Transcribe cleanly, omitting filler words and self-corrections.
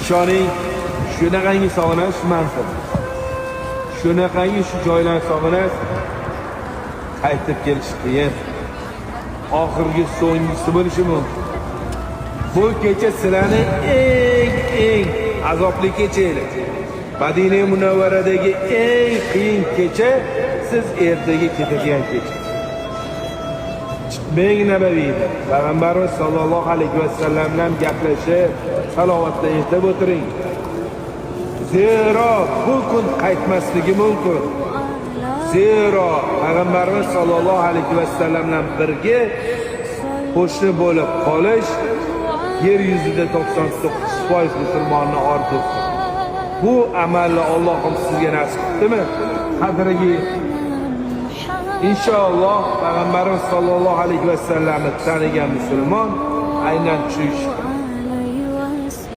Ishoning, shunaqangi sog'inasiz shu manzilni. Shunaqangi shu joylarni sog'inasiz. Qaytib kelish qiyin. Oxirgi so'nggisi bo'lishi mumkin. Bu kecha sizlarni eng azobli kechanglar. Madina Munavvaradagi eng qiyin kecha siz ertaga ketadigan kecha. Chiqmang Nabaviyda. Payg'ambarimiz sollallohu alayhi vasallam bilan gaplashib, salovatda aytib o'tiring. Zero bu kun qaytmasligi mumkin. Zero Payg'ambarimiz sollallohu alayhi vasallam bilan birga qo'shni bo'lib qolish yer yuzida 99% musulmonni orzusi. Bu amalni Allohim sizga nasib qildimi? Qadriga yeting. Inshaalloh Payg'ambarimiz sollallohu alayhi vasallamni tanigan musulmon aynan shu ish